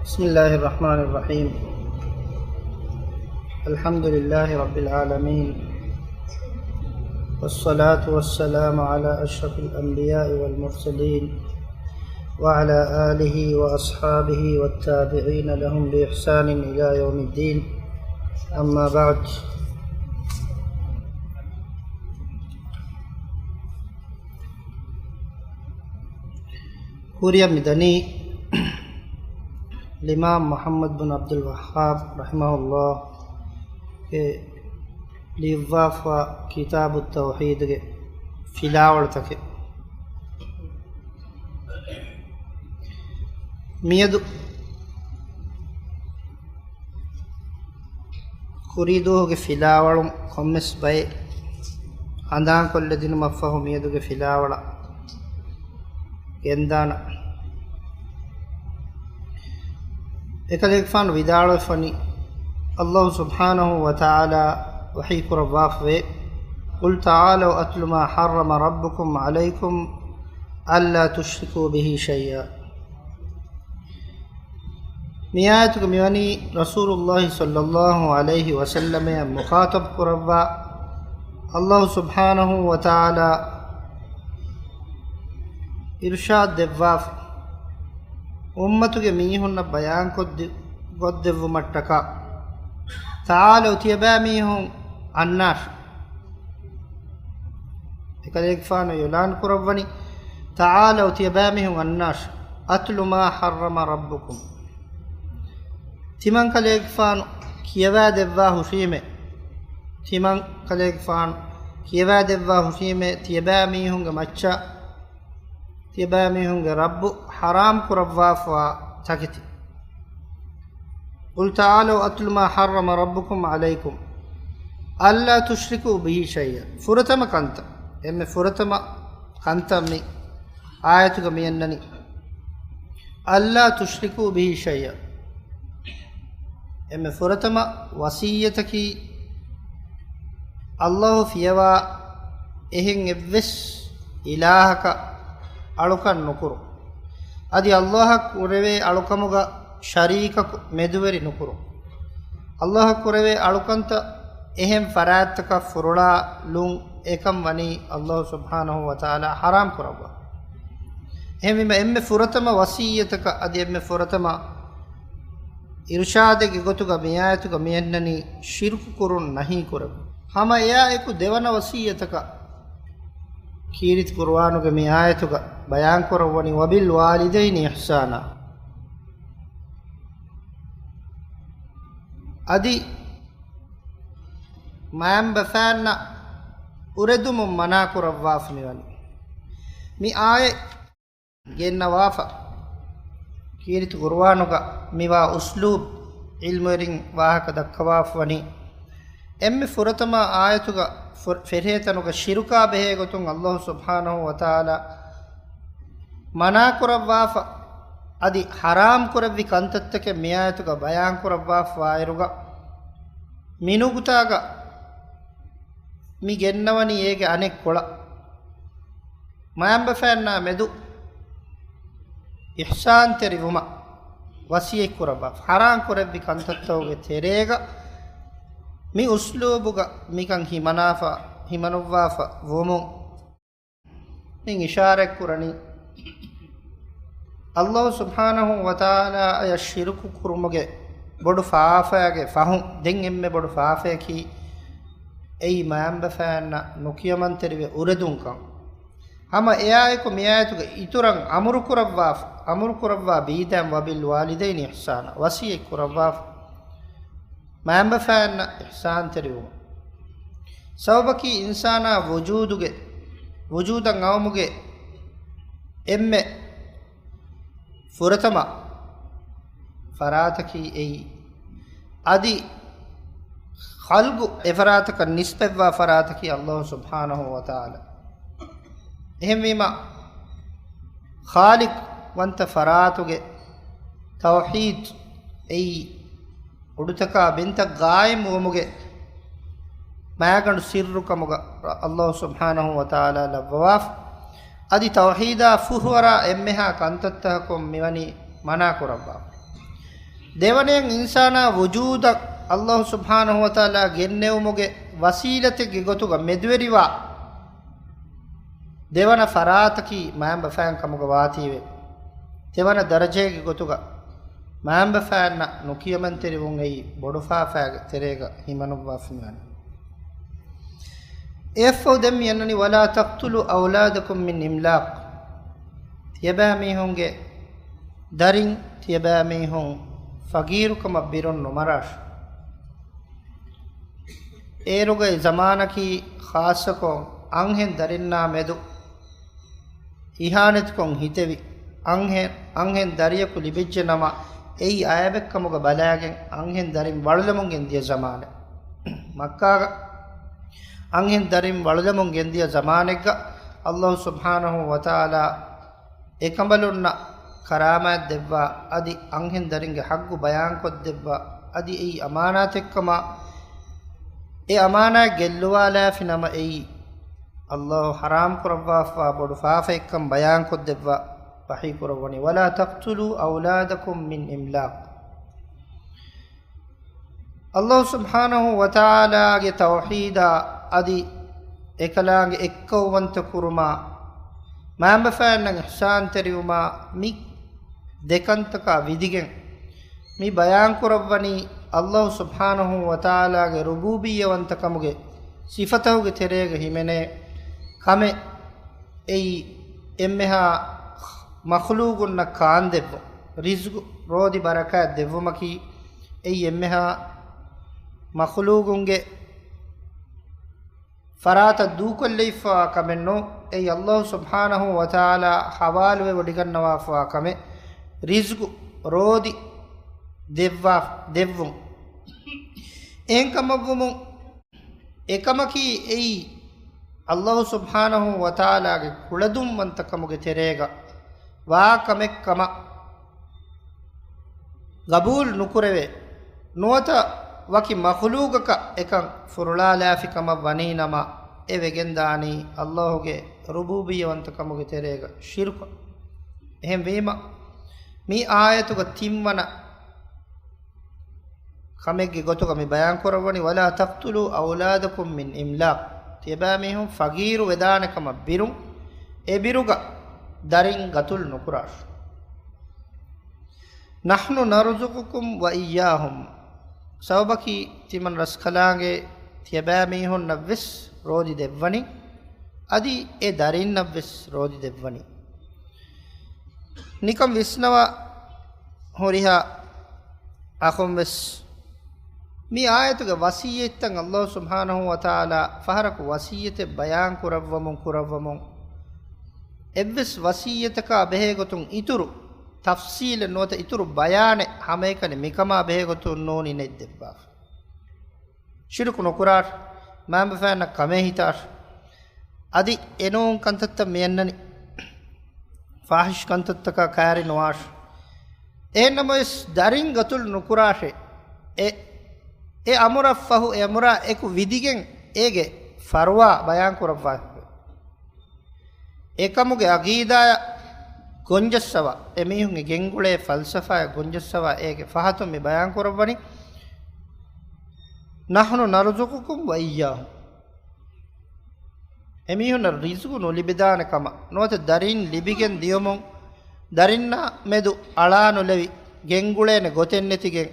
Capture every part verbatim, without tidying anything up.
بسم الله الرحمن الرحيم. الحمد لله رب العالمين، والصلاة والسلام على أشرف الأنبياء والمرسلين، وعلى آله وأصحابه والتابعين لهم بإحسان إلى يوم الدين. أما بعد. ކުރިއަށް މިދަނީ އިމާމް މުޙައްމަދު ބިން ޢަބްދުލް ވައްހާބް ރަޙިމަހުﷲ ގެ ލިޔުއްވާފަ ކިތާބު ތައުޙީދުގެ ފިލާވަޅުތަކެއް. މިއަދު ކުރީދުވަހުގެ ފިލާވަޅުން ކޮންމެސް ބައެއް ހަނދާންކޮށްލަދިނުމަށްފަހު މިއަދުގެ ފިލާވަޅަށް ގެންދާނަން. އެކަލޭގެފާނު ވިދާޅުވެފަނީ، ﷲ ސުބްޙާނަހޫ ވަތަޢާލާ ވަޙީ ކުރައްވާފަވޭ، قل تعالوا أتل ما حرم ربكم عليكم ألا تشركوا به شيئا. މި އާޔަތުގަ މިވަނީ ރަސޫލުﷲ ޞައްލަﷲ ޢަލައިހި ވަސައްލަމައަށް މުޚާޠަބު ކުރައްވާ، ﷲ ސުބްޙާނަހޫ ވަތަޢާލާ އިރުޝާދު ދެއްވާފަ، އުއްމަތުގެ މީހުންނަށް ބަޔާންކޮށްދި-، ކޮށްދެއްވުމަށްޓަކާ، تعالوا، ތިޔަބައިމީހުން އަންނާށި. އެކަލޭގެފާނު އިޢުލާން ކުރައްވަނީ، تعالوا، ތިޔަބައިމީހުން އަންނާށި، أتل ما حرم ربكم، ތިމަންކަލޭގެފާނު ކިޔަވާދެއްވާ ހުށީމޭ، ތިމަންކަލޭގެފާނު ކިޔަވާދެއްވާ ހުށީމޭ، ތިޔަބައިމީހުންގެ މައްޗަށް ތިޔަބައިމީހުންގެ ރައްބު ޙަރާމް ކުރައްވާފަވާ ތަކެތި. قل تعالوا أتل ما حرم ربكم عليكم ألا تشركوا به شيئا. ފުރަތަމަ ކަންތައް، އެންމެ ފުރަތަމަ ކަންތައް މި އާޔަތުގަ މިއަންނަނީ، ألا تشركوا به شيئا. އެންމެ ފުރަތަމަ ވަޞިއްޔަތަކީ، ﷲ ފިޔަވާ އެހެން އެއްވެސް އިލާހަކަށް އަޅުކަން ނުކުރުން. އަދި ﷲ އަށް ކުރެވޭ އަޅުކަމުގަ ޝަރީކަކު މެދުވެރި ނުކުރުން. ﷲ އަށް ކުރެވޭ އަޅުކަންތައް އެހެން ފަރާތްތަކަށް ފުރޮޅާލުން އެކަން ވަނީ ﷲ ސުބްޙާނަހޫ ވަތަޢާލާ ޙަރާމް ކުރައްވާ. އެހެންވީމަ އެންމެ ފުރަތަމަ ވަޞިއްޔަތަކަށް އަދި އެންމެ ފުރަތަމަ އިރުޝާދެއްގެ ގޮތުގަ މި އާޔަތުގަ މިއަންނަނީ ޝިރުކު ކުރުން ނަހީ ކުރެވުން. ހަމަ އެއާއެކު ދެވަނަ ވަޞިއްޔަތަކަށް ކީރިތި ޤުރުއާނުގެ މި އާޔަތުގަ ބަޔާން ކުރައްވަނީ، وبالوالدين إحسانا. އަދި މައިންބަފައިންނަށް އުރެދުމުން މަނާ ކުރައްވާފަ މިވަނީ. މި އާޔަތް ގެންނަވާފަ، ކީރިތި ޤުރުއާނުގަ މިވާ އުސްލޫބް ޢިލްމުވެރިން ވާހަކަ ދައްކަވާފަ ވަނީ، އެންމެ ފުރަތަމަ އާޔަތުގަ ފު-، ފެށޭ ތަނުގަ ޝިރުކާ ބެހޭ ގޮތުން ﷲ ސުބްޙާނަހޫ ވަތަޢާލާ މަނާ ކުރައްވާފަ، އަދި ޙަރާމް ކުރެއްވި ކަންތައްތަކެއް މި އާޔަތުގަ ބަޔާން ކުރައްވާފަ ވާއިރުގަ، މި ނުކުތާގަ މި ގެންނަވަނީ އޭގެ އަނެއް ކޮޅަށް. މައިންބަފައިންނާ މެދު އިޙްސާންތެރިވުމަށް ވަޞިއްޔަތް ކުރައްވާފަ، ޙަރާމް ކުރެއްވި ކަންތައްތަކުގެ ތެރޭގަ މި އުސްލޫބުގަ މިކަން ހިމަނާފަ، ހިމަނުއްވާފަ ވުމުން މި އިޝާރަތް ކުރަނީ، ﷲ ސުބްޙާނަހޫ ވަތަޢާލާ އަޔަށް ޝިރުކު ކުރުމުގެ ބޮޑު ފާފައިގެ ފަހުން ދެން އެންމެ ބޮޑު ފާފަޔަކީ އެއީ މައިންބަފައިންނަށް ނުކިޔަމަންތެރިވެ އުރެދުންކަން. ހަމަ އެއާއެކު މިއާޔަތުގެ އިތުރަށް އަމުރު ކުރައްވާފަ، އަމުރު ކުރައްވާ ބީދައިން، وبالوالدين إحسانا، ވަޞިއްޔަތް ކުރައްވާފަ، މައިންބަފައިންނަށް އިޙްސާންތެރިވުމަށް. ސަބަބަކީ އިންސާނާ ވުޖޫދުގެ، ވުޖޫދަށް އައުމުގެ އެންމެ ފުރަތަމަ ފަރާތަކީ އެއީ. އަދި ޚަލްޤު އެފަރާތަކަށް ނިސްބަތްވާ ފަރާތަކީ ﷲ ސުބްޙާނަހޫ ވަތަޢާލާ. އެހެންވީމަ، ޚާލިޤުވަންތަ ފަރާތުގެ ތައުޙީދު އެއީ އުޑުތަކާ ބިންތައް ގާއިމް ވުމުގެ މާގަނޑު ސިއްރު ކަމުގަ ﷲ ސުބްޙާނަހޫ ވަތަޢާލާ ލައްވަވާފަ. އަދި ތައުޙީދާ ފުހުވަރާ އެންމެހާ ކަންތައްތަކަކުން މިވަނީ މަނާ ކުރައްވާފަ. ދެވަނަޔަށް އިންސާނާ ވުޖޫދަށް އައްލާހު ސުބްޙާނަހު ވަތަޢާލާ ގެންނެވުމުގެ ވަސީލަތެއްގެ ގޮތުގަ މެދުވެރިވާ ދެވަނަ ފަރާތަކީ މާނބަފައިން ކަމުގަ ވާތީވެ، ދެވަނަ ދަރަޖައިގެ ގޮތުގަ މާނބަފައިންނަށް ނުކިޔަމަންތެރިވުން އެއީ ބޮޑުފާފައިގެ ތެރޭގަ ހިމަނުއްވާފަ މިވަނީ. އެއަށްފަހު ދެން މި އަންނަނީ، "ولا تقتلوا أولادكم من إملاق." ތިޔަބައިމީހުންގެ ދަރިން ތިޔަބައިމީހުން ފަގީރުކަމަށް ބިރުން ނުމަރާށި. އޭރުގައި ޒަމާނަކީ ޚާއްޞަކޮށް އަންހެން ދަރިންނާ މެދު އިހާނެތިކޮށް ހިތެވި، އަންހެ-، އަންހެން ދަރިޔަކު ލިބިއްޖެ ނަމަ، އެއީ އައިބެއްކަމުގަ ބަލާގެން އަންހެން ދަރިން ވަޅުލަމުން ގެންދިޔަ ޒަމާނެއް. މައްކާގަ އަންހެން ދަރިން ވަޅުލަމުން ގެންދިޔަ ޒަމާނެއްގަ، އައްލާހު ސުބްޙާނަހު ވަތަޢާލާ އެކަނބަލުންނަށް ކަރާމާތް ދެއްވާ، އަދި އަންހެން ދަރިންގެ ޙައްޤު ބަޔާންކޮށްދެއްވާ، އަދި އެއީ އަމާނާތެއްކަމާ، އެ އަމާނާތް ގެއްލުވާލާފި ނަމަ އެއީ އައްލާހު ޙަރާމް ކުރައްވާފަވާ ބޮޑު ފާފައެއްކަން ބަޔާންކޮށްދެއްވާ ވަޙީ ކުރައްވަނީ، "ولا تقتلوا أولادكم من إملاق." އައްލާހު ސުބްޙާނަހު ވަތަޢާލާގެ ތައުޙީދާ އަދި އެކަލާނގެ އެއްކައުވަންތަ ކުރުމާ، މާނބަފައިންނަށް އިޙްސާންތެރިވުމާ މި ދެކަންތަކާ ވިދިގެން، މި ބަޔާންކުރައްވަނީ އައްލާހު ސުބްޙާނަހު ވަތަޢާލާގެ ރުބޫބިއްޔަވަންތަކަމުގެ ސިފަތަކުގެ ތެރޭގަ ހިމެނޭ ކަމެއް. އެއީ އެންމެހާ މަޚްލޫގުންނަށް ކާންދެއްވުން، ރިޒްގު ރޯދި ބަރަކާތް ދެއްވުމަކީ، އެއީ އެންމެހާ މަޚްލޫގުންގެ ފަރާތަށް ދޫކޮށްލެވިފަވާ ކަމެއް ނޫން. އެއީ އައްލާހު ސުބްޙާނަހު ވަތަޢާލާ ޙަވާލުވެވޮޑިގަންނަވާފަވާ ކަމެއް، ރިޒްގު ރޯދި ދެއްވާ، ދެއްވުން. އެހެންކަމަށްވުމުން، އެކަމަކީ އެއީ އައްލާހު ސުބްޙާނަހު ވަތަޢާލާގެ ކުޅަދުންވަންތަކަމުގެ ތެރޭގަ ވާ ކަމެއް ކަމަށް ގަބޫލު ނުކުރެވޭ. ނުވަތަ ވަކި މަޚްލޫގަކަށް އެކަން ފުރުޅާލާފި ކަމަށް ވަނީ ނަމަ، އެ ވެގެންދާނީ އައްލާހުގެ ރުބޫބިއްޔަވަންތަކަމުގެ ތެރޭގަ ޝިރުކަށް. އެހެންވީމަ، މި އާޔަތުގަ ތިންވަނަ ކަމެއްގެ ގޮތުގަ މި ބަޔާން ކުރައްވަނީ، "ولا تقتلوا أولادكم من إملاق." ތިޔަބައިމީހުން ފަގީރު ވެދާނެ ކަމަށް ބިރުން، އެ ބިރުގަ ދަރިން ގަތުލު ނުކުރާށި. "نحن نرزقكم وإياهم." ސަބަބަކީ ތިމަން ރަސްކަލާނގެ ތިޔަބައިމީހުންނަށްވެސް ރޯދި ދެއްވަނީ، އަދި އެ ދަރިންނަށްވެސް ރޯދި ދެއްވަނީ. ނިކަން ވިސްނަވާ ހުރިހާ އަޚުން ވެސް، މި އާޔަތުގެ ވަޞިއްޔަތްތައް އައްލާހު ސުބްޙާނަހު ވަތަޢާލާ ފަހަރަކު ވަޞިއްޔަތެއް ބަޔާން ކުރައްވަމުން، ކުރައްވަމުން، އެއްވެސް ވަޞިއްޔަތަކާ ބެހޭގޮތުން އިތުރު ތަފްޞީލެއް ނުވަތަ އިތުރު ބަޔާނެއް ހަމައެކަނި މިކަމާ ބެހޭގޮތުން ނޫނީ ނެތް ދެއްވާފަ. ޝިރުކު ނުކުރާށި، މާނބަފައިންނަށް ކަމޭ ހިތާށި. އަދި އެނޫން ކަންތައްތައް މި އަންނަނީ ފާޙިޝް ކަންތައްތަކާ ކައިރި ނުވާށި. އެހެންނަމަވެސް، ދަރިން ގަތުލު ނުކުރާށޭ. އެ، އެ އަމުރަށްފަހު، އެ އަމުރާ އެކު ވިދިގެން އޭގެ ފަރުވާ ބަޔާން ކުރައްވާފަ. އެކަމުގެ އަގީދާއަށް ގޮންޖައްސަވާ، އެމީހުންގެ ގެންގުޅޭ ފަލްސަފާއަށް ގޮންޖައްސަވާ އޭގެ ފަހަތުން މި ބަޔާން ކުރައްވަނީ، "نحن نرزقكم وإياهم." އެމީހުންނަށް ރިޒުގު ނުލިބިދާނެ ކަމަށް، ނުވަތަ ދަރިން ލިބިގެން ދިޔުމުން ދަރިންނާ މެދު އަޅާ ނުލެވި، ގެންގުޅޭނެ ގޮތެއް ނެތިގެން،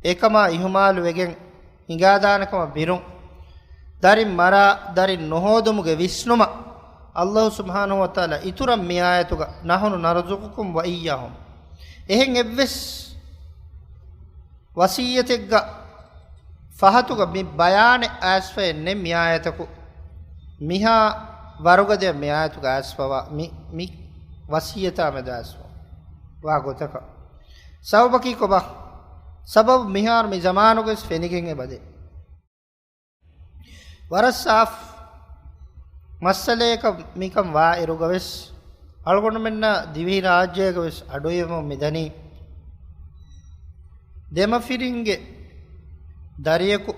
އެކަމާ އިހުމާލު ވެގެން ހިނގާދާނެ ކަމަށް ބިރުން، ދަރިން މަރާ، ދަރިން ނުހޯދުމުގެ ވިސްނުމަށް އައްލާހު ސުބްޙާނަހު ވަތަޢާލާ އިތުރަށް މި އާޔަތުގަ، "نحن نرزقكم وإياهم." އެހެން އެއްވެސް ވަޞިއްޔަތެއްގަ ފަހަތުގަ މި ބަޔާނެއް އައިސްފައެއް ނެތް މި އާޔަތަކު. މިހާ ވަރުގަދަޔަށް މި އާޔަތުގަ އައިސްފަވާ މި، މި ވަޞިއްޔަތާ މެދު އައިސްފަ ވާ ގޮތަކަށް. ސަބަބަކީ ކޮބާ؟ ސަބަބު މިހާރު މި ޒަމާނުގަވެސް ފެނިގެން އެބަދޭ. ވަރަށް ސާފު މައްސަލަޔަކަށް މިކަން ވާއިރުގަވެސް، އަޅުގަނޑުމެންނަށް ދިވެހިރާއްޖޭގަވެސް އަޑުއިވުމުން މިދަނީ، ދެމަފިރިންގެ ދަރިޔަކު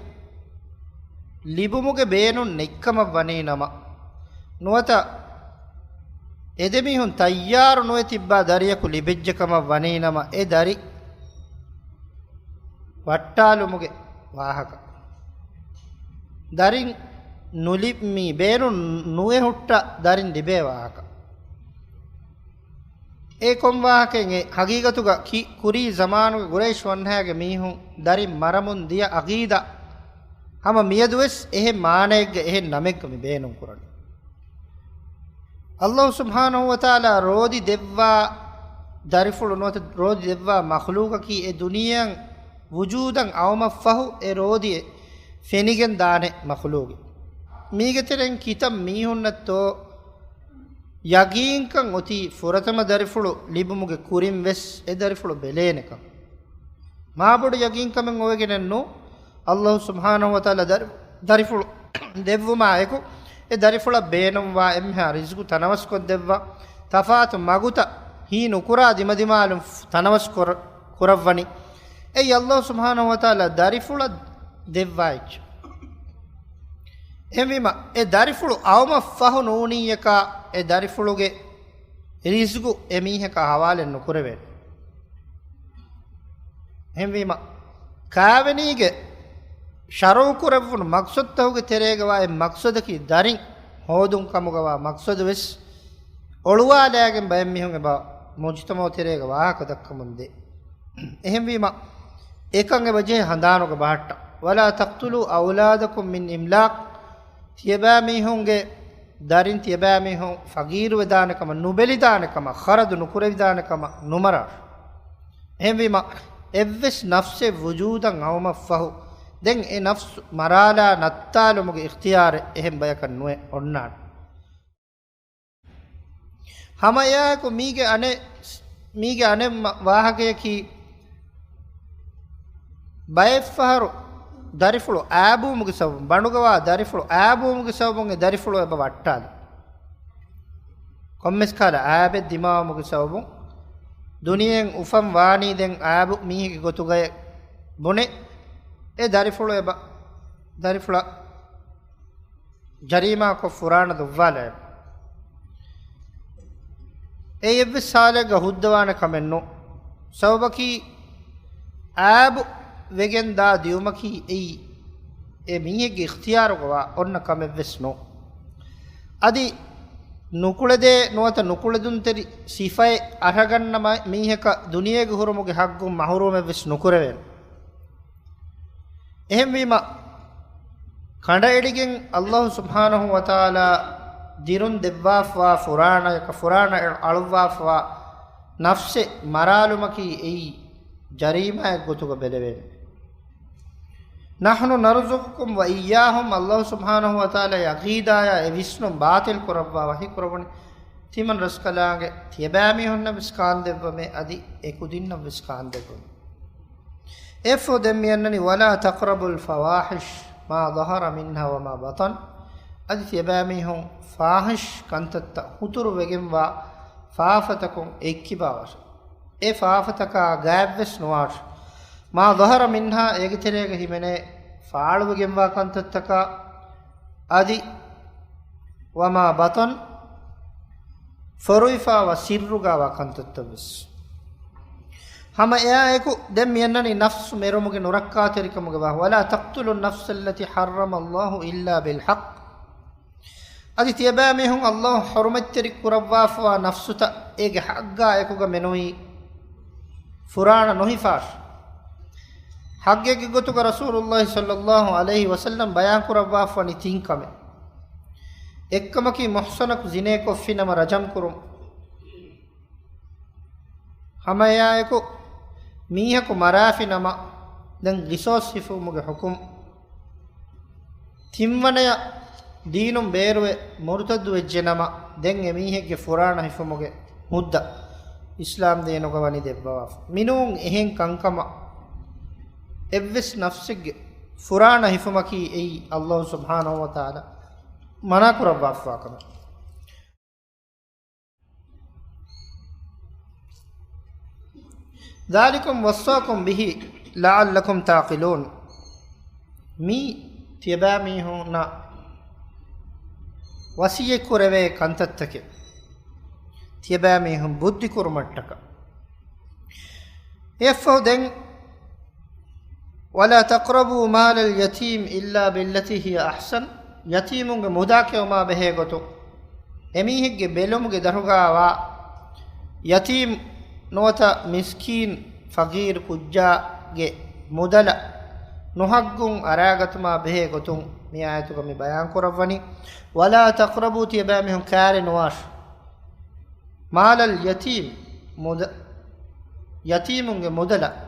ލިބުމުގެ ބޭނުން ނެތްކަމަށް ވަނީ ނަމަ، ނުވަތަ އެދެމީހުން ތައްޔާރު ނުވެ ތިއްބާ ދަރިޔަކު ލިބިއްޖެ ކަމަށް ވަނީ ނަމަ، އެ ދަރި ވައްޓާލުމުގެ ވާހަކަ. ދަރިން ނުލި-، މި ބޭނުން ނުވެ ހުއްޓަ ދަރިން ލިބޭ ވާހަކަ. އެ ކޮން ވާހަކައެއް؟ އެ ހަގީގަތުގަ ކި-، ކުރީ ޒަމާނުގެ ގުރައިޝް ވަންހައިގެ މީހުން ދަރިން މަރަމުން ދިޔަ އަގީދާ ހަމަ މިއަދުވެސް އެހެން މާނައެއްގެ އެހެން ނަމެއްގަ މި ބޭނުން ކުރަނީ. އައްލާހު ސުބްޙާނަހު ވަތަޢާލާ ރޯދި ދެއްވާ ދަރިފުޅު ނުވަތަ ރޯދި ދެއްވާ މަޚްލޫޤަކީ އެ ދުނިޔެއަށް ވުޖޫދަށް އައުމަށްފަހު އެ ރޯދި ފެނިގެން ދާނެ މަޚްލޫޤެއް. މީގެ ތެރެއިން ކިތައް މީހުންނަށްތޯ ޔަގީންކަން އޮތީ ފުރަތަމަ ދަރިފުޅު ލިބުމުގެ ކުރިން ވެސް އެ ދަރިފުޅު ބެލޭނެކަން. މާބޮޑު ޔަގީންކަމެއް އޮވެގެނެއް ނޫން. އައްލާހު ސުބްޙާނަހު ވަތަޢާލާ ދަރި-، ދަރިފުޅު ދެއްވުމާއެކު، އެ ދަރިފުޅަށް ބޭނުންވާ އެންމެހާ ރިޒްޤު ތަނަވަސްކޮށްދެއްވާ، ތަފާތު މަގުތައް ހީ ނުކުރާ ދިމަދިމާލުން ފު-، ތަނަވަސް ކުރ-، ކުރައްވަނީ. އެއީ އައްލާހު ސުބްޙާނަހު ވަތަޢާލާ ދަރިފުޅަށް ދެއްވާ އެއްޗެއް. އެހެންވީމަ، އެ ދަރިފުޅު އައުމަށް ފަހު ނޫނިއްޔަކާ، އެ ދަރިފުޅުގެ ރިޒްޤު އެމީހަކާ ހަވާލެއް ނުކުރެވޭނެ. އެހެންވީމަ، ކާވެނީގެ ޝަރުޢުކުރެއްވުނު މަޤްޞަދުތަކުގެ ތެރޭގަވާ އެއް މަޤްޞަދަކީ ދަރިން ހޯދުން ކަމުގަވާ މަޤްޞަދު ވެސް އޮޅުވާލައިގެން ބައެއް މީހުން އެބަ މުޖުތަމަޢު ތެރޭގަ ވާހަކަ ދައްކަމުން ދޭ. އެހެންވީމަ، އެކަން އެބަޖެހޭ ހަނދާނުގަ ބަހައްޓަ. ولا تقتلوا أولادكم من إملاق. ތިޔަބައިމީހުންގެ ދަރިން ތިޔަބައިމީހުން ފަގީރުވެދާނެ ކަމަށް، ނުބެލިދާނެ ކަމަށް، ޚަރަދު ނުކުރެވިދާނެ ކަމަށް ނުމަރާށި. އެހެންވީމަ، އެއްވެސް ނަފްސެއް ވުޖޫދަށް އައުމަށްފަހު، ދެން އެ ނަފްސު މަރާލާ ނައްތާލުމުގެ އިޚްތިޔާރެއް އެހެން ބަޔަކަށް ނުއެ އޮންނާނެ. ހަމައެއާއެކު މީގެ އަނެއް، މީގެ އަނެއް މަ-، ވާހަކަޔަކީ، ބައެއްފަހަރު ދަރިފުޅު އާބުވުމުގެ ސަބަބުން، ބަނޑުގަވާ ދަރިފުޅު އާބުވުމުގެ ސަބަބުން އެ ދަރިފުޅު އެބަ ވައްޓާލި. ކޮންމެސް ކަހަލަ އާބެއް ދިމާވުމުގެ ސަބަބުން ދުނިޔެއިން އުފަން ވާނީ ދެން އާބު މީހެއްގެ ގޮތުގައޭ ބުނެ، އެ ދަރިފުޅު އެބަ، ދަރިފުޅަށް ޖަރީމާކޮށް ފުރާނަ ދޮއްވާލައެވެ. އެ އެއްވެސް ހާލެއްގަ ހުއްދަވާނެ ކަމެއް ނޫން. ސަބަބަކީ އާބު ވެގެން ދާ ދިއުމަކީ އެއީ އެ މީހެއްގެ އިޚްތިޔާރުގަވާ އޮންނަ ކަމެއްވެސް ނޫން. އަދި ނުކުޅެދޭ ނުވަތަ ނުކުޅެދުންތެރި ސިފައެއް އަރަގަންނަ މަ-، މީހަކަށް ދުނިޔޭގެ ހުރުމުގެ ހައްގުން މަހުރޫމެއްވެސް ނުކުރެވޭނެ. އެހެންވީމަ، ކަނޑައެޅިގެން އައްލާހު ސުބްޙާނަހު ވަތަޢާލާ ދިރުން ދެއްވާފަވާ ފުރާނަޔަކަށް، ފުރާނަ އަޅުއްވާފަވާ ނަފްސެއް މަރާލުމަކީ އެއީ ޖަރީމާއެއް ގޮތުގަ ބެލެވޭނެ. نحن نرزقكم وإياهم، އައްލާހު ސުބްޙާނަހު ވަތަޢާލާ އެ ޢަޤީދާޔާ އެ ވިސްނުން ބާޠިލް ކުރައްވާ ވަޙީ ކުރައްވަނީ. ތިމަން ރަސްކަލާނގެ ތިޔަބައިމީހުންނަށް ވެސް ކާންދެއްވަމޭ، އަދި އެކުދިންނަށް ވެސް ކާންދެއްވަމޭ. އެއަށްފަހު ދެން މި އަންނަނީ، ولا تقربوا الفواحش ما ظهر منها وما بطن. އަދި ތިޔަބައިމީހުން ފާޙިޝް ކަންތައްތައް ހުތުރު ވެގެންވާ ފާފަތަކުން އެއްކިބާވަށެވެ. އެ ފާފަތަކާ ގާތްވެސް ނުވާށެވެ. ما ظهر منها، އޭގެ ތެރޭގަ ހިމެނޭ ފާޅުވެގެންވާ ކަންތައްތަކާ، އަދި وما بطن، ފޮރުވިފާވާ ސިއްރުގަވާ ކަންތައްތައްވެސް. ހަމަ އެއާއެކު ދެން މިއަންނަނީ ނަފްސު މެރުމުގެ ނުރައްކާތެރިކަމުގެ ވާހަކަ. ولا تقتلوا النفس التي حرم الله إلا بالحق. އަދި ތިޔަބައިމީހުން އައްލާހު ޙުރުމަތްތެރި ކުރައްވާފަވާ ނަފްސުތައް އޭގެ ޙައްޤާ އެކުގަ މެނުވީ ފުރާނަ ނުހިފާށި. ޙައްޤެއްގެ ގޮތުގަ ރަސޫލުﷲ ޞައްލައްލާހު ޢަލައިހި ވަސައްލަމް ބަޔާން ކުރައްވާފަވަނީ ތިން ކަމެއް. އެއްކަމަކީ މުޙްޞަނަކު ޒިނޭކޮށްފިނަމަ ރަޖަމް ކުރުން. ހަމައެއާއެކު މީހަކު މަރާފިނަމަ ދެން ޤިޞާޞް ހިފުމުގެ ޙުކުމް. ތިންވަނަޔަށް ދީނުން ބޭރުވެ މުރުތައްދު ވެއްޖެނަމަ، ދެން އެމީހެއްގެ ފުރާނަ ހިފުމުގެ ހުއްދަ އިސްލާމް ދީނުގަ ވަނީ ދެއްވަވާފަ. މިނޫން އެހެން ކަންކަމަށް އެއްވެސް ނަފްސެއްގެ ފުރާނަ ހިފުމަކީ އެއީ އައްލާހު ސުބްޙާނަހު ވަތަޢާލާ މަނާ ކުރައްވާފަވާ ކަމެއް. ذلكم وصاكم به لعلكم تعقلون. މީ ތިޔަބައިމީހުންނަށް ވަޞިއްޔަތް ކުރެވޭ ކަންތައްތަކެއް، ތިޔަބައިމީހުން ބުއްދި ކުރުމަށްޓަކާ. އެއަށްފަހު ދެން ولا تقربوا مال اليتيم إلا بالتي هي أحسن، ޔަތީމުންގެ މުދާ ކެއުމާ ބެހޭ ގޮތުން، އެމީހެއްގެ ބެލުމުގެ ދަށުގާވާ ޔަތީމް ނުވަތަ މިސްކީން ފަގީރު ކުއްޖާގެ މުދަލަށް ނުހައްގުން އަރާގަތުމާ ބެހޭ ގޮތުން މި އާޔަތުގަ މި ބަޔާން ކުރައްވަނީ. ولا تقربوا، ތިޔަބައިމީހުން ކައިރި ނުވާށި. مال اليتيم، މުދަ-، ޔަތީމުންގެ މުދަލަށް،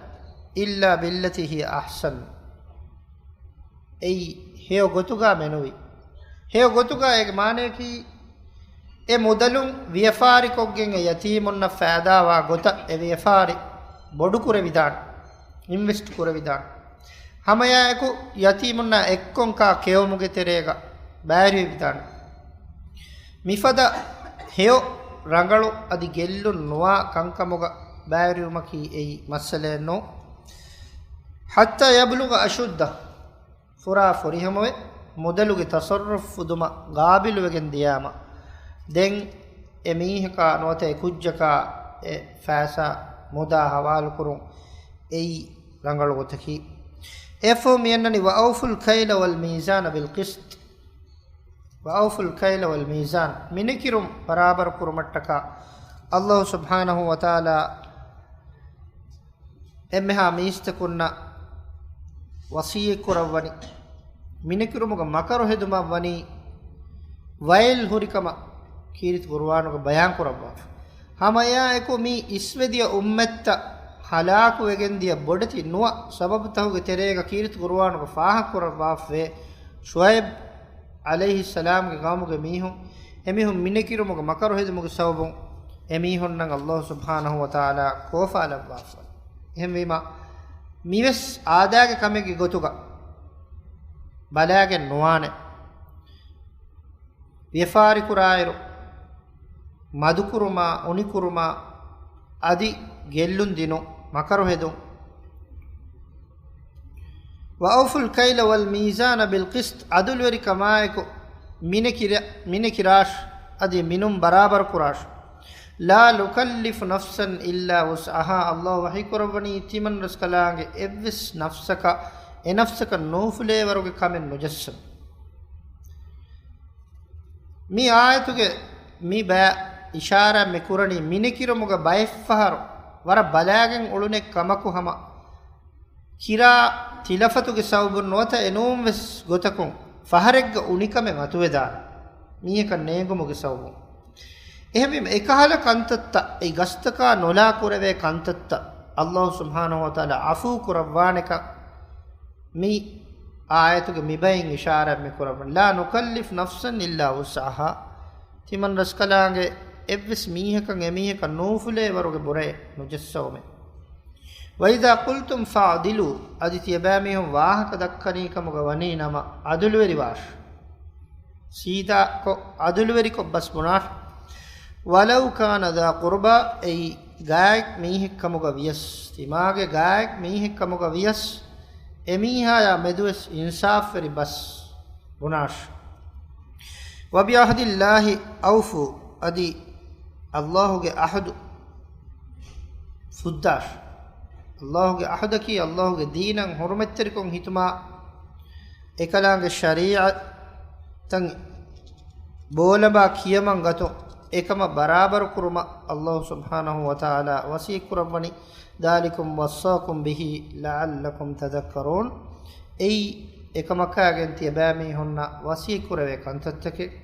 إلا بالتي هي أحسن، އެއީ ހެޔޮ ގޮތުގާ މެނުވި. ހެޔޮ ގޮތުގާ އޭގެ މާނަޔަކީ، އެ މުދަލުން ވިޔަފާރިކޮށްގެން އެ ޔަތީމުންނަށް ފައިދާވާ ގޮތަށް އެ ވިޔަފާރި ބޮޑުކުރެވިދާނެ، އިންވެސްޓް ކުރެވިދާނެ. ހަމައެއާއެކު ޔަތީމުންނާ އެއްކޮންކާ ކެއުމުގެ ތެރޭގަ ބައިވެރިވެވިދާނެ. މިފަދަ ހެޔޮ، ރަނގަޅު އަދި ގެއްލުން ނުވާ ކަންކަމުގަ ބައިވެރިވުމަކީ އެއީ މައްސަލައެއް ނޫން. حتى يبلغ أشده، ފުރާ ފުރިހަމަވެ، މުދަލުގެ ތަޞައްރުފް ފުދުމަށް ގާބިލުވެގެން ދިޔާމަ، ދެން އެ މީހަކާ ނުވަތަ އެ ކުއްޖަކާ އެ ފައިސާ މުދާ ހަވާލުކުރުން އެއީ ރަނގަޅު ގޮތަކީ. އެ ފަހު މިއަންނަނީ، وأوفوا الكيل والميزان بالقسط، وأوفوا الكيل والميزان، މިނެކިރުން ބަރާބަރު ކުރުމަށްޓަކާ ﷲ ސުބްޙާނަހޫ ވަތަޢާލާ އެންމެހާ މީސްތަކުންނަށް ވަޞިއްޔަތް ކުރައްވަނީ. މިނެކިރުމުގަ މަކަރު ހެދުމަށް ވަނީ ވައިލް ހުރިކަމަށް ކީރިތި ޤުރުއާނުގަ ބަޔާން ކުރައްވާފަ. ހަމައެއާއެކު މި އިސްވެދިޔަ އުއްމަތްތައް ހަލާކުވެގެންދިޔަ ބޮޑެތި ނުވަ ސަބަބުތަކުގެ ތެރޭގަ ކީރިތި ޤުރުއާނުގަ ފާހަގަކުރައްވާފަވޭ، ޝުޢައިބް ޢަލައިހިއްސަލާމްގެ ޤައުމުގެ މީހުން، އެމީހުން މިނެކިރުމުގަ މަކަރު ހެދުމުގެ ސަބަބުން އެމީހުންނަށް ﷲ ސުބްޙާނަހޫ ވަތަޢާލާ ކޯފާލައްވާފަ. އެހެންވީމަ، މިވެސް އާދައިގެ ކަމެއްގެ ގޮތުގަ ބަލާގެން ނުވާނެ. ވިޔަފާރިކުރާއިރު، މަދުކުރުމާ، އުނިކުރުމާ، އަދި ގެއްލުން ދިނުން، މަކަރު ހެދުން. وأوفوا الكيل والميزان بالقسط، ޢަދުލުވެރިކަމާއެކު މިނެކިރ-، މިނެކިރާށި، އަދި މިނުން ބަރާބަރު ކުރާށި. لا نكلف نفسا إلا وسعها، ﷲ ވަޙީކުރައްވަނީ ތިމަން ރަސްކަލާނގެ އެއްވެސް ނަފްސަކަށް އެ ނަފްސަކަށް ނޫފުލޭވަރުގެ ކަމެއް ނުޖައްސަން. މި އާޔަތުގެ މި ބައި އިޝާރާތް މި ކުރަނީ މިނެކިރުމުގަ ބައެއްފަހަރު ވަރަށް ބަލާގެން އުޅުނެއް ކަމަކު ހަމަ ކިރާ ތިލަފަތުގެ ސަބަބުން ނުވަތަ އެނޫންވެސް ގޮތަކުން ފަހަރެއްގަ އުނިކަމެއް މަތުވެދާނެ މީހަކަށް ނޭނގުމުގެ ސަބަބުން. އެހެންވީމަ، އެކަހަލަ ކަންތައްތައް، އެ ގަސްތަކާ ނޮލާ ކުރެވޭ ކަންތައްތައް ﷲ ސުބްޙާނަހޫ ވަތަޢާލާ ޢަފޫ ކުރައްވާނެކަން މި އާޔަތުގެ މިބައިން އިޝާރާތް މި ކުރައްވަނީ. لا نكلف نفسا إلا وسعها، ތިމަން ރަސްކަލާނގެ އެއްވެސް މީހަކަށް އެމީހަކަށް ނޫފުލޭވަރުގެ ބުރައެއް ނުޖައްސަވުމެއް. وإذا قلتم فاعدلوا، އަދި ތިޔަބައިމީހުން ވާހަކަ ދައްކަނީ ކަމުގަ ވަނީ ނަމަ، ޢަދުލުވެރިވާށި. ސީދާކޮށް، ޢަދުލުވެރިކޮށް ބަސް ބުނާށި. ولو كان ذا قربى، އެއީ ގާތް މީހެއް ކަމުގަ ވިޔަސް، ތިމާގެ ގާތް މީހެއް ކަމުގަ ވިޔަސް، އެމީހާޔާ މެދުވެސް އިންސާފްވެރި ބަސް ބުނާށި. وبعهد الله أوفوا، އަދި ﷲ ގެ ޢަހުދު ފުއްދާށި. ﷲ ގެ ޢަހުދަކީ ﷲ ގެ ދީނަށް ޙުރުމަތްތެރިކޮށް ހިތުމާ، އެކަލާނގެ ޝަރީޢަތްތައް ބޯލަނބާ ކިޔަމަން ގަތުން، އެކަމަށް ބަރާބަރު ކުރުމަށް ﷲ ސުބްޙާނަހޫ ވަތަޢާލާ ވަޞިއްޔަތް ކުރައްވަނީ. ذلكم وصاكم به لعلكم تذكرون. އެއީ އެކަމަކާގެން ތިޔަބައިމީހުންނަށް ވަޞިއްޔަތް ކުރެވޭ ކަންތައްތަކެއް،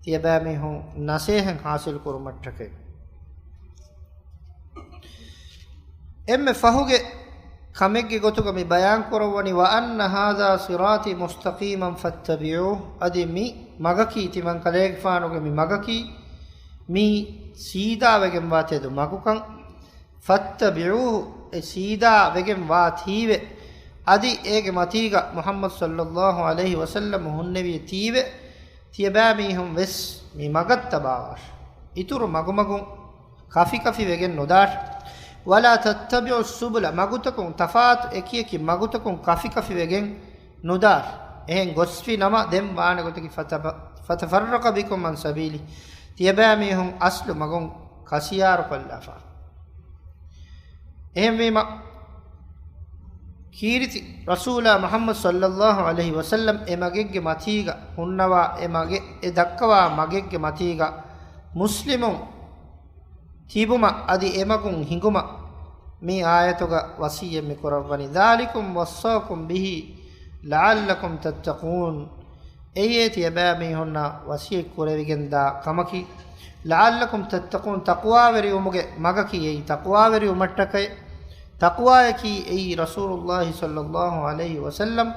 ތިޔަބައިމީހުން ނަޞޭޙަތް ޙާޞިލް ކުރުމަށްޓަކައި. އެންމެ ފަހުގެ ކަމެއްގެ ގޮތުގަ މި ބަޔާން ކުރައްވަނީ، وأن هذا صراطي مستقيما فاتبعوه، އަދި މި މަގަކީ، ތިމަން ކަލޭގެފާނުގެ މި މަގަކީ، މީ ސީދާވެގެންވާ ތެދު މަގުކަން. فاتبعوه، އެ ސީދާ ވެގެން ވާތީވެ، އަދި އޭގެ މަތީގަ މުޙައްމަދު ޞައްލައްލާހު ޢަލައިހި ވަސައްލަމް ހުންނެވިޔަ ތީވެ، ތިޔަބައިމީހުން ވެސް މި މަގަށް ތަބާވާށި. އިތުރު މަގުމަގުން ކަފި ކަފި ވެގެން ނުދާށި. ولا تتبعوا السبل، މަގުތަކުން، ތަފާތު އެކިއެކި މަގުތަކުން ކަފި ކަފި ވެގެން ނުދާށި. އެހެން ގޮސްފި ނަމަ، ދެން ވާނެ ގޮތަކީ، ފަތަބަ-، فتفرق بكم عن سبيله، ތިޔަބައިމީހުން އަސްލު މަގުން ކަސިޔާރުކޮށްލާފަ. އެހެންވީމަ، ކީރިތި ރަސޫލާ މުޙައްމަދު ޞައްލައްލާހު ޢަލައިހި ވަސައްލަމް އެ މަގެއްގެ މަތީގަ ހުންނަވާ، އެ މަގެއް، އެ ދައްކަވާ މަގެއްގެ މަތީގަ މުސްލިމުން ތިބުމަށް އަދި އެމަގުން ހިނގުމަށް މި އާޔަތުގަ ވަޞިއްޔަތް މި ކުރައްވަނީ. ذَٰلِكُمْ وَصَّاكُمْ بِهِ لَعَلَّكُمْ تَتَّقُونَ. އެއީ ތިޔަބައިމީހުންނަށް ވަޞިއްޔަތް ކުރެވިގެންދާ ކަމަކީ. لَعَلَّكُمْ تَتَّقُونَ، ތަޤްވާވެރިވުމުގެ މަގަކީ އެއީ، ތަޤްވާވެރިވުމަށްޓަކައި. ތަޤްވާޔަކީ އެއީ ރަސޫލުއްލާހި ޞައްލައްލާހު ޢަލައިހި ވަސައްލަމް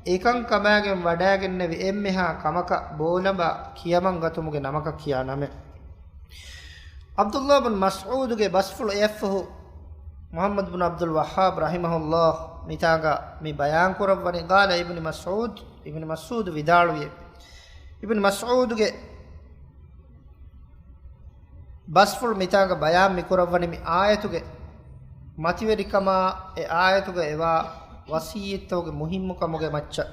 އެކަންކަމާގެން ވަޑައިގެންނެވި އެންމެހާ ކަމަކަށް ބޯލަނބާ ކިޔަމަންގަތުމުގެ ނަމަކަށް ކިޔާ ނަމެއް. ޢަބްދުއްލާ ބުން މަސްޢޫދުގެ ބަސްފުޅު އެއަށްފަހު މުޙައްމަދު ބުން ޢަބްދުލް ވައްހާބް ރަޙިމަހުއްލާހް މިތާނގަ މި ބަޔާން ކުރައްވަނީ، ޤާލަ އިބްނު މަސްޢޫދު، އިބްނު މަސްޢޫދު ވިދާޅުވި، އިބްނު މަސްޢޫދުގެ ބަސްފުޅު މިތާނގަ ބަޔާން މިކުރައްވަނީ މި އާޔަތުގެ މަތިވެރިކަމާ، އެ އާޔަތުގަ އެވާ ވަޞިއްޔަތްތަކުގެ މުހިއްމުކަމުގެ މައްޗަށް.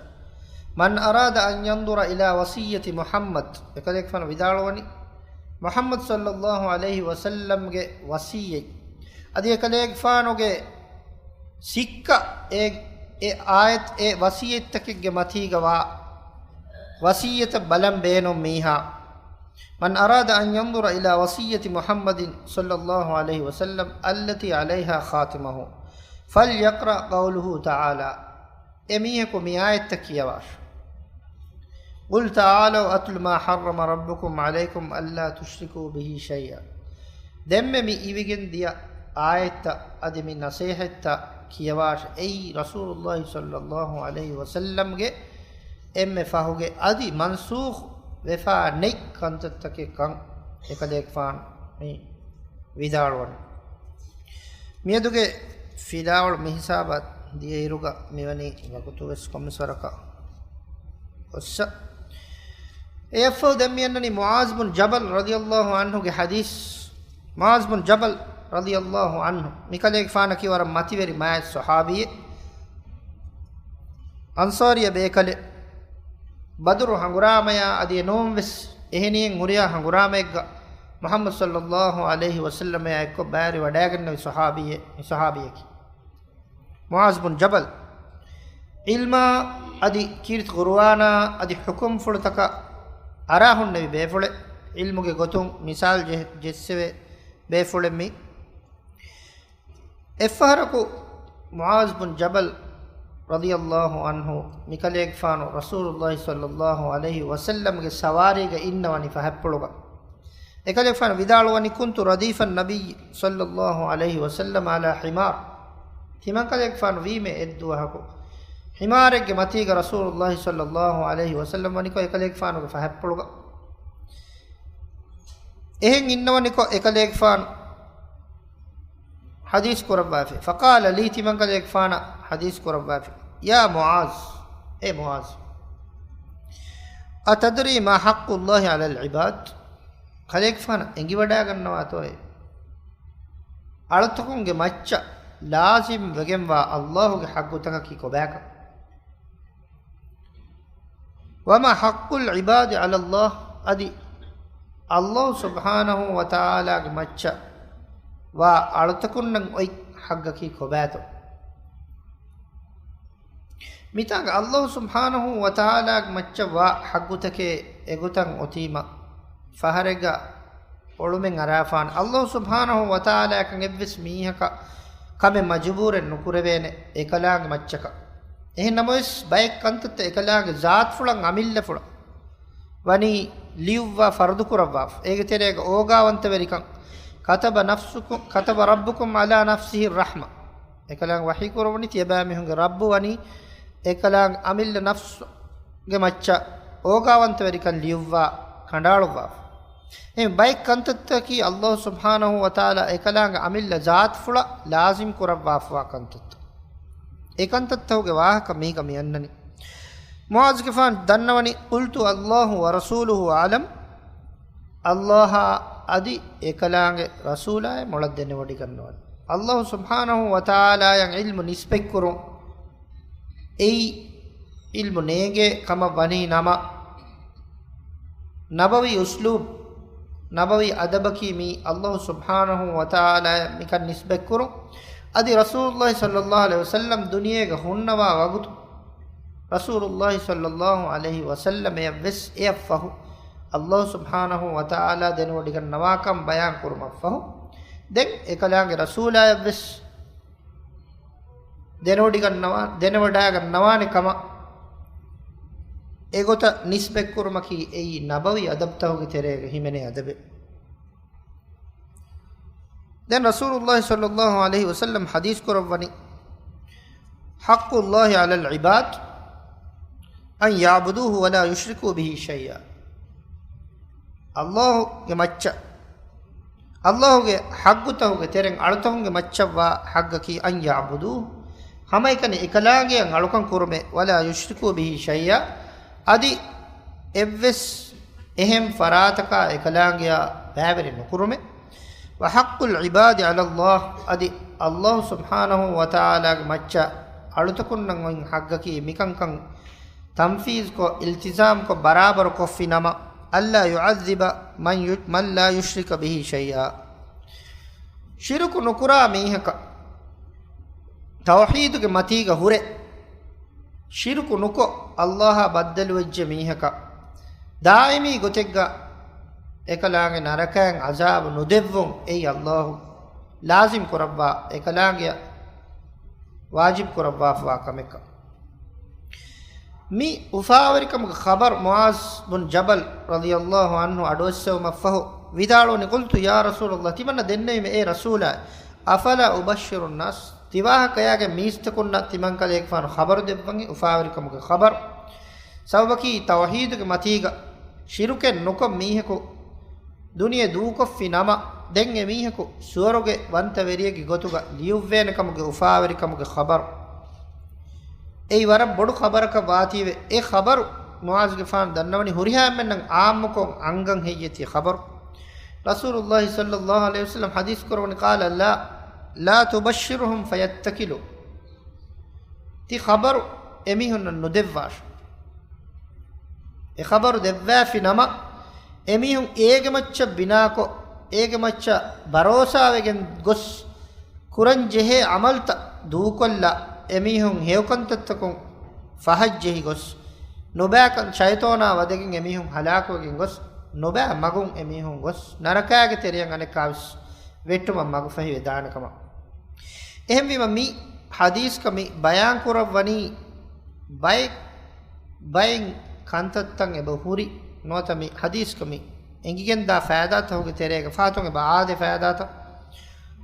مَنْ أَرَادَ أَنْ يَنْظُرَ إِلَىٰ وَصِيَّةِ مُحَمَّدٍ، އެކަލޭގެފާނު ވިދާޅުވަނީ، މުޙައްމަދު ޞައްލައްލާހު ޢަލައިހި ވަސައްލަމްގެ ވަޞިއްޔަތް. އަދި އެކަލޭގެފާނުގެ ސިއްކަ އެ، އެ އާޔަތް، އެ ވަޞިއްޔަތްތަކެއްގެ މަތީގަ ވާ ވަޞިއްޔަތަށް ބަލަން ބޭނުން މީހާ. مَنْ أَرَادَ أَنْ يَنْظُرَ إِلَىٰ وَصِيَّةِ مُحَمَّدٍ صَلَّى اللَّهُ عَلَيْهِ وَسَلَّمَ الَّتِي عَلَيْهَا خَاتِمَهُ فَلْيَقْرَأْ قَوْلَهُ تَعَالَىٰ. އެ މީހަކު މި އާޔަތްތައް ކިޔަވާށި. قُلْ تَعَالَوْا أَتْلُ مَا حَرَّمَ رَبُّكُمْ عَلَيْكُمْ أَلَّا تُشْرِكُوا بِهِ شَيْئًا. ދެންމެ މި އިވިގެން ދިޔަ އާޔަތްތައް އަދި މި ނަޞޭޙަތްތައް ކިޔަވާށި. އެއީ ރަސޫލުއްލާހި ޞައްލައްލާހު ޢަލައިހި ވަސައްލަމްގެ އެންމެ ފަހުގެ އަދި މަންސޫޚް ވެފާ ނެތް ކަންތައްތަކެއް ކަން އެކަލޭގެފާނު މި ވިދާޅުވަނީ. މިއަދުގެ ފިލާވަޅު މިހިސާބަށް ދިޔައިރުގަ މިވަނީ ވަގުތުވެސް ކޮންމެސް ވަރަކަށް އޮއްސަ. އެއަށްފަހު ދެން މިއަންނަނީ މުޢާޒް ބުން ޖަބަލް ރަޟިޔައްލާހު ޢަންހުގެ ޙަދީޘް. މުޢާޒް ބުން ޖަބަލް ރަޟިޔައްލާހު ޢަންހު މިކަލޭގެފާނަކީ ވަރަށް މަތިވެރި މާތް ޞަޙާބީއެއް. އަންޞާރީ ބޭކަލެއް. ބަދުރު ހަނގުރާމަޔާ އަދި އެނޫންވެސް އެހެނިހެން ހުރިހާ ހަނގުރާމައެއްގަ މުޙައްމަދު ޞައްލައްލާހު ޢަލައިހި ވަސައްލަމަޔާ އެއްކޮށް ބައިވެރިވަޑައިގެންނެވި ޞަޙާބީއެއް، މި ޞަޙާބީއަކީ. މުޢާޒް ބުން ޖަބަލް. ޢިލްމާ އަދި ކީރިތި ޤުރުއާނާ އަދި ޙުކުމްފުޅުތަކަށް އަރާ ހުންނެވި ބޭފުޅެއް، ޢިލްމުގެ ގޮތުން މިސާލް ޖެ-، ޖެއްސެވޭ ބޭފުޅެއް މި. އެއްފަހަރަކު މުޢާޒް ބުން ޖަބަލް ރަޟިޔައްލާހު ޢަންހު މިކަލޭގެފާނު ރަސޫލުއްލާހި ޞައްލައްލާހު ޢަލައިހި ވަސައްލަމްގެ ސަވާރީގަ އިންނަވަނީ ފަހަތްޕުޅުގަ. އެކަލޭގެފާނު ވިދާޅުވަނީ، كُنْتُ رَدِيفَ النَّبِيِّ صَلَّى اللَّهُ عَلَيْهِ وَسَلَّمَ عَلَىٰ حِمَارٍ. ތިމަންކަލޭގެފާނު ވީމޭ އެއްދުވަހަކު ޙިމާރެއްގެ މަތީގަ ރަސޫލުއްލާހި ޞައްލައްލާހު ޢަލައިހި ވަސައްލަމް ވަނިކޮށް އެކަލޭގެފާނުގެ ފަހަތްޕުޅުގަ. އެހެން އިންނަވަނިކޮށް އެކަލޭގެފާނު ޙަދީޘް ކުރައްވާފި. فَقَالَ لِي، ތިމަންކަލޭގެފާނަށް ޙަދީޘް ކުރައްވާފި. يَا مُعَاذُ، އޭ މުޢާޒު. أَتَدْرِي مَا حَقُّ اللَّهِ عَلَى الْعِبَادِ؟ ކަލޭގެފާނަށް އެނގިވަޑައިގަންނަވާތޯއޭ؟ އަޅުތަކުންގެ މައްޗަށް ލާޒިމް ވެގެންވާ ﷲގެ ޙައްޤުތަކަކީ ކޮބާކަން؟ وَمَا حَقُّ الْعِبَادِ عَلَى اللَّهِ، އަދި ﷲ ސުބްޙާނަހޫ ވަތަޢާލާގެ މައްޗަށް ވާ އަޅުތަކުންނަށް އޮތް ޙައްޤަކީ ކޮބާތޯ؟ މިތާނގަ ﷲ ސުބްޙާނަހޫ ވަތަޢާލާގެ މައްޗަށް ވާ ޙައްޤުތަކެއް އެގޮތަށް އޮތީމަ، ފަހަރެއްގަ އޮޅުމެއް އަރާފާނެ. ﷲ ސުބްޙާނަހޫ ވަތަޢާލާއަކަށް އެއްވެސް މީހަކަށް ކަމެއް މަޖުބޫރެއް ނުކުރެވޭނެ، އެކަލާނގެ މައްޗަކަށް. އެހެން ނަމަވެސް، ބައެއް ކަންތައްތައް އެކަލާނގެ ޒާތުފުޅަށް އަމިއްލަފުޅަށް ވަނީ ލިޔުއްވާ ފަރުޟު ކުރައްވާފަ. އޭގެ ތެރޭގަ އޯގާވަންތަވެރިކަން، كَتَبَ نَفْسُكُمْ، كَتَبَ رَبُّكُمْ عَلَىٰ نَفْسِهِ الرَّحْمَةَ. އެކަލާނގެ ވަޙީ ކުރައްވަނީ، ތިޔަބައިމީހުންގެ ރައްބު ވަނީ އެކަލާނގެ އަމިއްލަ ނަފްސުގެ މައްޗަށް އޯގާވަންތަވެރިކަން ލިޔުއްވާ ކަނޑައަޅުއްވާފަ. އެ ބައެއް ކަންތައްތަކީ ﷲ ސުބްޙާނަހޫ ވަތަޢާލާ އެކަލާނގެ އަމިއްލަ ޒާތުފުޅަށް ލާޒިމް ކުރައްވާފަވާ ކަންތައްތައް. އެ ކަންތައްތަކުގެ ވާހަކަ މީގަ މި އަންނަނީ. މުޢާޒުގެފާނު ދަންނަވަނީ، قُلْتُ اللَّهُ وَرَسُولُهُ أَعْلَمُ، ﷲއާ އަދި އެކަލާނގެ ރަސޫލާއޭ މޮޅަށް ދެނެވޮޑިގަންނަވަން. ﷲ ސުބްޙާނަހޫ ވަތަޢާލާއަށް ޢިލްމު ނިސްބަތްކުރުން އެއީ ޢިލްމު ނޭނގޭ ކަމަށް ވަނީ ނަމަ، ނަބަވީ އުސްލޫބް، ނަބަވީ އަދަބަކީ މީ ﷲ ސުބްޙާނަހޫ ވަތަޢާލާއަށް މިކަން ނިސްބަތްކުރުން. އަދި ރަސޫލުﷲ ޞައްލަﷲ ޢަލައިހި ވަސައްލަމް ދުނިޔޭގަ ހުންނަވާ ވަގުތު، ރަސޫލުﷲ ޞައްލަﷲ ޢަލައިހި ވަސައްލަމް އެއަށްވެސް އެއަށްފަހު، ﷲ ސުބްޙާނަހޫ ވަތަޢާލާ ދެނެވޮޑިގަންނަވާކަން ބަޔާން ކުރުމަށްފަހު، ދެން އެކަލާނގެ ރަސޫލާޔަށްވެސް ދެނެވޮޑިގަންނަވާ، ދެނެވަޑައިގަންނަވާނެ ކަމަށް އެގޮތަށް ނިސްބަތްކުރުމަކީ އެއީ ނަބަވީ އަދަބުތަކުގެ ތެރޭގަ ހިމެނޭ އަދަބެއް. ދެން ރަސޫލުﷲ ޞައްލަﷲ ޢަލައިހި ވަސައްލަމް ޙަދީޘް ކުރައްވަނީ، حق الله على العباد أن يعبدوه ولا يشركوا به شيئا. ﷲ ގެ މައްޗަށް، ﷲ ގެ ޙައްޤުތަކުގެ ތެރެއިން އަޅުތަކުންގެ މައްޗަށްވާ ޙައްޤަކީ، أن يعبدوه، ހަމައެކަނި އެކަލާނގެއަށް އަޅުކަން ކުރުމޭ، ولا يشركوا به شيئا، އަދި އެއްވެސް އެހެން ފަރާތަކާ އެކަލާނގެއާ ބައިވެރި ނުކުރުމޭ. وحق العباد على الله، އަދި ﷲ ސުބްޙާނަހޫ ވަތަޢާލާގެ މައްޗަށް އަޅުތަކުންނަށް އޮތް ޙައްޤަކީ މިކަންކަން ތަންފީޒުކޮށް، އިލްތިޒާމްކޮށް، ބަރާބަރުކޮށްފި ނަމަ، ألا يعذب من ي-، من لا يشرك به شيئا. ޝިރުކު ނުކުރާ މީހަކަށް، ތައުޙީދުގެ މަތީގަ ހުރެ، ޝިރުކު ނުކޮށް ﷲއާ ބައްދަލުވެއްޖެ މީހަކަށް، ދާއިމީ ގޮތެއްގަ އެކަލާނގެ ނަރަކައިން ޢަޒާބު ނުދެއްވުން އެއީ ﷲ ލާޒިމް ކުރައްވާ، އެކަލާނގެއަށް ވާޖިބް ކުރައްވާފަވާ ކަމެއްކަން. މި އުފާވެރިކަމުގެ ޚަބަރު މުޢާޛް ބުން ޖަބަލް ރަޟިޔަﷲ ޢަންހު އަޑުއައްސެވުމަށްފަހު ވިދާޅުވަނީ، قلت يا رسول الله، ތިމަންނަ ދެންނެވީމެ، އޭ ރަސޫލާ، أفلا أبشر الناس، ތިވާހަކަޔާގެ މީސްތަކުންނަށް ތިމަންކަލޭގެފާނު ޚަބަރު ދެއްވަނީ އުފާވެރިކަމުގެ ޚަބަރު؟ ސަބަބަކީ ތައުޙީދުގެ މަތީގަ ޝިރުކެއް ނުކޮށް މީހަކު ދުނިޔެ ދޫކޮށްފި ނަމަ، ދެން އެ މީހަކު ސުވަރުގެ ވަންތަވެރިއެއްގެ ގޮތުގަ ލިޔުއްވޭނެ ކަމުގެ އުފާވެރިކަމުގެ ޚަބަރު. އެއީ ވަރަށް ބޮޑު ޚަބަރަކަށް ވާތީވެ، އެ ޚަބަރު މުޢާޛުގެފާނު ދަންނަވަނީ ހުރިހާ އެންމެންނަށް ޢާއްމުކޮށް އަންގަން ހެއްޔޭތީ ޚަބަރު. ރަސޫލުﷲ ޞައްލަﷲ ޢަލައިހި ވަސައްލަމް ޙަދީޘް ކުރައްވަނީ، قال لا، لا تبشرهم فيتكلوا. ތި ޚަބަރު އެމީހުންނަށް ނުދެއްވާށި. އެ ޚަބަރު ދެއްވާފި ނަމަ، އެމީހުން އޭގެ މައްޗަށް ބިނާކޮށް، އޭގެ މައްޗަށް ބަރޯސާވެގެން ގޮސް، ކުރަން ޖެހޭ ޢަމަލުތައް ދޫކޮށްލާ، އެމީހުން ހެޔޮކަންތައްތަކުން ފަހަށްޖެހި ގޮސް، ނުބައިކަން ޝައިޠާނާ ވަދެގެން އެމީހުން ހަލާކުވެގެން ގޮސް، ނުބައި މަގުން އެމީހުން ގޮސް، ނަރަކާގެ ތެރެއަށް އަނެއްކާވެސް ވެއްޓުމަށް މަގުފަހިވެދާނެ ކަމަށް. އެހެންވީމަ، މި ޙަދީޘްގަ މި ބަޔާން ކުރައްވަނީ، ބައެއް، ބައެއް ކަންތައްތައް އެބަ ހުރި ނުވަތަ މި ޙަދީޘްގަ މި އެނގިގެންދާ ފައިދާތަކުގެ ތެރޭގަ ފަހަތުން އެބަ އާދޭ ފައިދާތައް.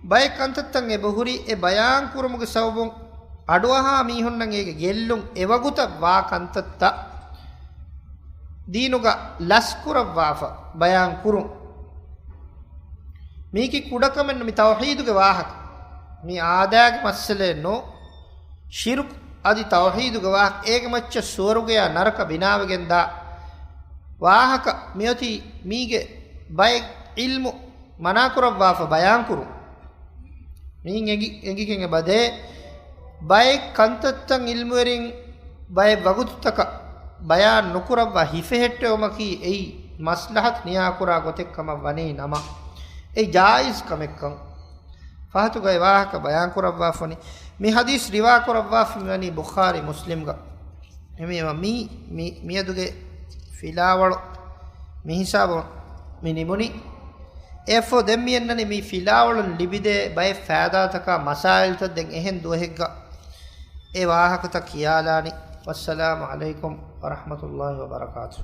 ބައެއް ކަންތައްތައް އެބަ ހުރި އެ ބަޔާން ކުރުމުގެ ސަބަބުން އަޑުއަހާ މީހުންނަށް އޭގެ ގެއްލުން އެވަގުތަށް ވާ ކަންތައްތައް ދީނުގަ ލަސްކުރައްވާފަ ބަޔާން ކުރުން. މީކީ ކުޑަކަމެއް ނޫން، މި ތައުޙީދުގެ ވާހަކަ. މި އާދާގެ މައްސަލައެއް ނޫން. ޝިރުކު އަދި ތައުޙީދުގެ ވާހަކަ އޭގެ މައްޗަށް ސުވަރުގެޔާ ނަރަކަ ބިނާވެގެންދާ ވާހަކަ މިއޮތީ މީގެ ބައެއް ޢިލްމު މަނާކުރައްވާފަ ބަޔާންކުރުން. މިއިން އެނގި، އެނގިގެން އެބަދޭ ބައެއް ކަންތައްތައް ޢިލްމުވެރިން ބައެއް ވަގުތުތަކަށް ބަޔާން ނުކުރައްވާ ހިފެހެއްޓެވުމަކީ އެއީ މަސްލަހަތު ނިޔާކުރާ ގޮތެއް ކަމަށް ވަނީ ނަމަ، އެ ޖާއިޒް ކަމެއްކަން ފަހަތުގައި ވާހަކަ ބަޔާންކުރައްވާފަނި. މި ޙަދީޘް ރިވާ ކުރައްވާފަ މިވަނީ ބުޚާރީ މުސްލިމްގަ. އެހެންވީމަ މީ، މި، މިއަދުގެ ފިލާވަޅު މި ހިސާބުން މި ނިމުނީ. އެއަށްފަހު ދެން މި އަންނަނީ މި ފިލާވަޅުން ލިބިދޭ ބައެއް ފައިދާތަކާ މަސާއިލްތައް ދެން އެހެން ދުވަހެއްގަ އެ ވާހަކަތައް ކިޔާލާނީ. ވައްސަލާމު ޢަލައިކުމް ވަރަޙްމަތުﷲ ވަބަރަކާތުހު.